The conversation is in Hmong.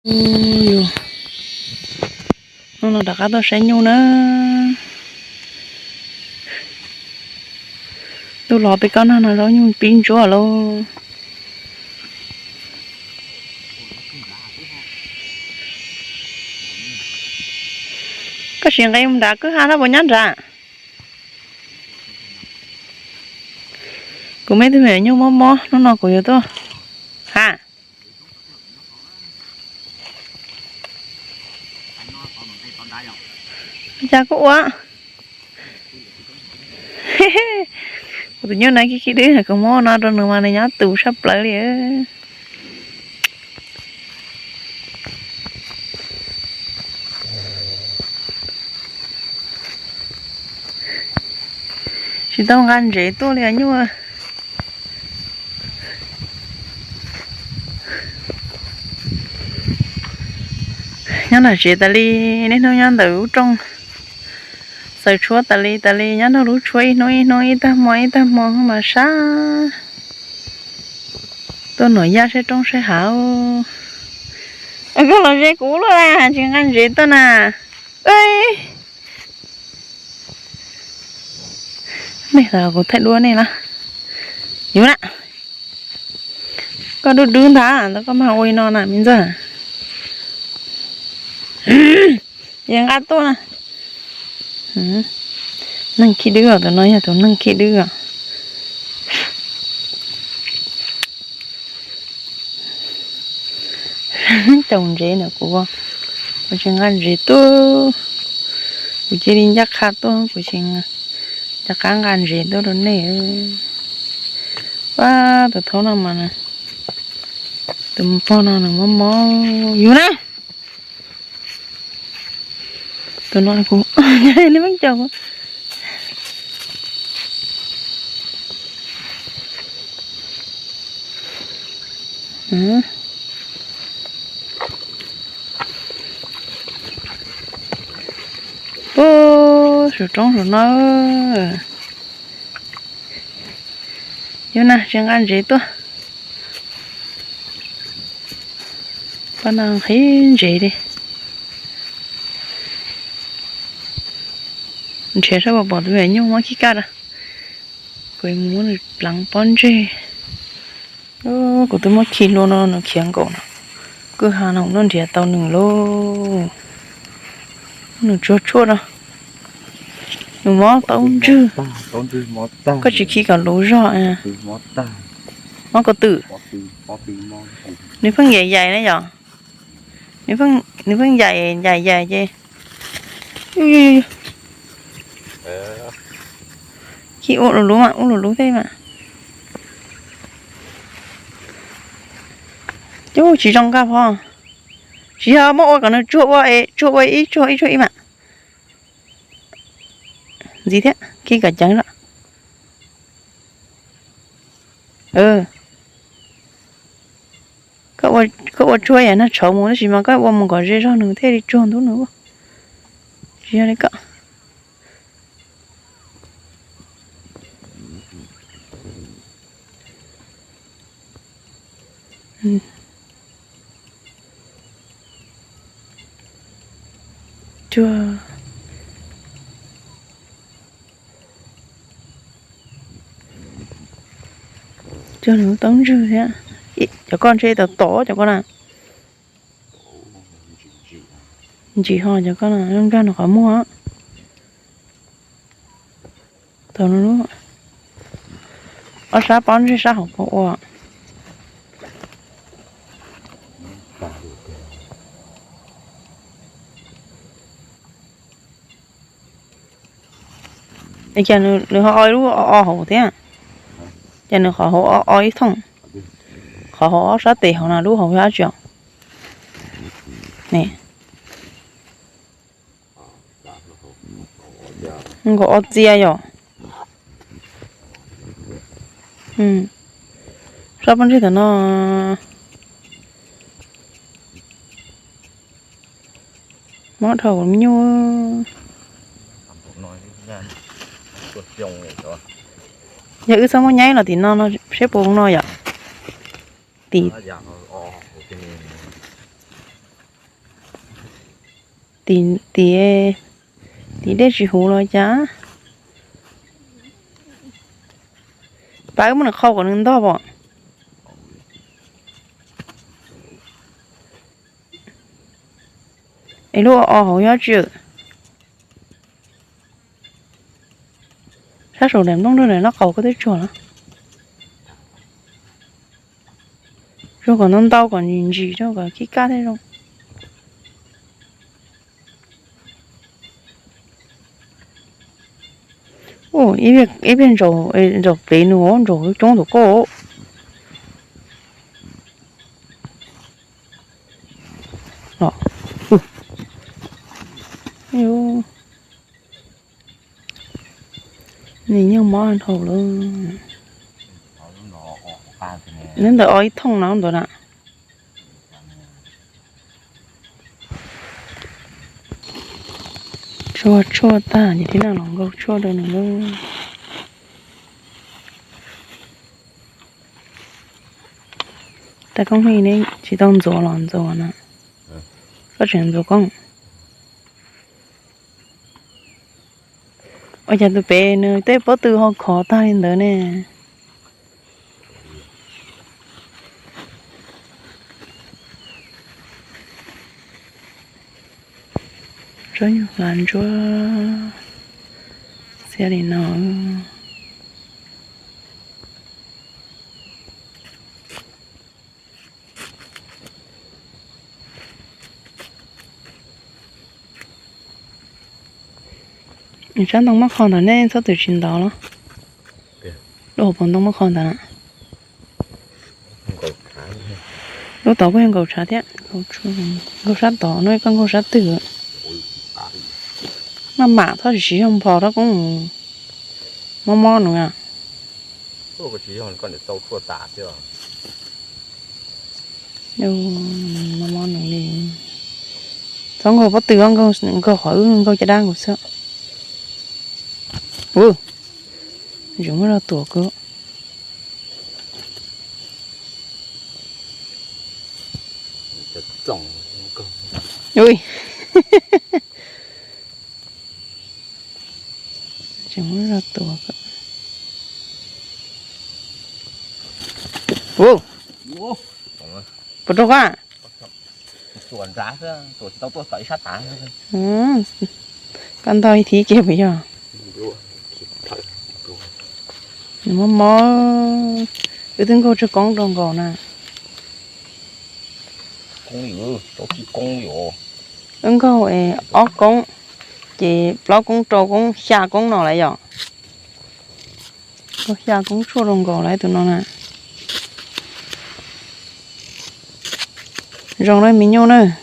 Ub, yus hnub no rov qab tuaj saib nyuj na. Ntuj los peb kob nag no zaub nyuj pib ntsuab lauj. Koj sim nqis mus nrad kwj ha no puas nyob nrad? Kuv muaj ib tug me nyuam nyuj mob mob, hnub no kuv yuav tuaj ha. Cas kuj ua. Kuv tus nyuj no khib khib dwb, kuv muab no rau nws mas nws nyob tus sab plaws li. Tsis tau nqa ntsev tuaj li os nyuj. Nyob nram tsev tas li, niaj hnub nyob ntawm lub rooj, xaws tshuab tas li tas li, nyob nrog lub tshuab ib hnub ib hnub, ib tag hmo ib tag hmo mas sab. Tuaj nuam yaj saib roob saib hav. Koj los ze kuv luaj, tsis nqa ntsev tuaj na. Nej, kuv thaij duab nej na. Yus na, koj dub dub ntag ntawd koj mag ua li no na me ntxawg. Yeej nqa tuaj na. Neeg khib dwb os, tus no yog tus neeg khib dwb os. Caum ntsev ntawm kuv, kuv tsis nqa ntsev tuaj. Kuv cia li ncaj qha tuaj, kuv tsis rov qab nqa ntsev tuaj rau nej. Pab tus thaub no mas, tus pog no nws mob mob yus na. Tus no kuv, nej pheej caum kuv. Ub, saum roob saum no. Yus na, tsis nqa ntsev tuaj. Pab no nqhis ntsev li. Nrhiav saib puas pom tus me nyuam nyuj mob khib kaj rau. Kuv mus muab nws pleev pob ntseg. Kuv twb muab khi hlua no nws khiav nkaum no. Kwj ha no kuv noj nrhiav tau nws lauj. Nws tsuag tshuaj rau. Nws mob taub ntswg. Koj tsis khi kom luv zog. Mob ko tw. Nws pheej yaim yaim na yom. Nws pheej yaim yaim yaim ces. Khi ua luv luv mas, ua luv luv tej mas. Cub, tsis zoo nkauj phob. Tsis yog muab ua kom nws tsuag ua, tsuag ua ib tsuag ib tsuag ib mas. Ntxiv thiab, khi kom ceev lawm. Koj ua tsuag yam nag tshauv mus tab sis mas koj ua mus kom ze zog nws thiaj li tsuag ntub nws. Tsis yog li koj. Tsuag, tsuag nws taub ntswg thiab. Cov koj ntshe tau tom cov koj na. Ntsim ho cov koj na, nkag nws qhov muag. Tau, ob sab pob ntseg sab hauv puas ua. Cas nws ho o ib lub o o hauv thiab. Cas nws qhov hauv o o ib thooj. Qhov hauv ob sab tes hauv no lub hauv yog dab tsi os? Nkaum ob txia yom. Sab pob ntseg tam no. Mob dhau me nyuam. Yog wb txhob muab nyaib los tim no no seb puas no yom. Tim, tim, tim dej tsis huv los cas. Pab wb muab nws qhau kom nws ntog pom. Es lub o o hauv yog tsi? Sab saum daim nplooj nrog daim noj qaus koj twb tsuag los. Tsuag kom ntau ntau kom ntsim ntsim rau kom kib kab thiaj zoo. Ib pliag ntsaum, ntsaum plev nws, ntsaum coob tus koj. Nws nyob mob dhau lawm. Neb ntawm o ib thooj no ntawd na. Tshuaj tshuaj tag ces tib neeg los nkaug tshuaj rau nws lawm. Tag koob hli neb tsis tau ntxuav los ntxuav na? Koj tseem ntxuav koob. Ua cas tus pem nws tej pob tw ho khov tag li ntawd ne? Tsob nyuj hla ntsuab xiab li no. Sab ntoo mab qho ntawd nej txhob twm tsis ntov los? Lub hauv paus ntoo mab qho ntawd na. Lub tod kuj yog nkaus tshav thiab. Nkaus sab tod no, koj nkaus sab twg? Maj mam txhob siv zog npho rau koob, mob mob nws. Mob mob nws li. Txhob nkaug pob tw, nkaug qhov wb nkaug caj dab nkaus xwb. Ua, tseem muab zog tuam kawg. Tseem muab zog tuam kawg. Puas raug koj? Koj ntog ib thiv ces puas yog? Nws mob mob, wb twb nkaug tsawg koob rau nkaus na. Wb nkaug ob koob, ces plaub koob rau koob xya koob no lawm yom. Nkaug xya koob tshuaj rau nkaus lawm tus no na. Zoo na me nyuj na.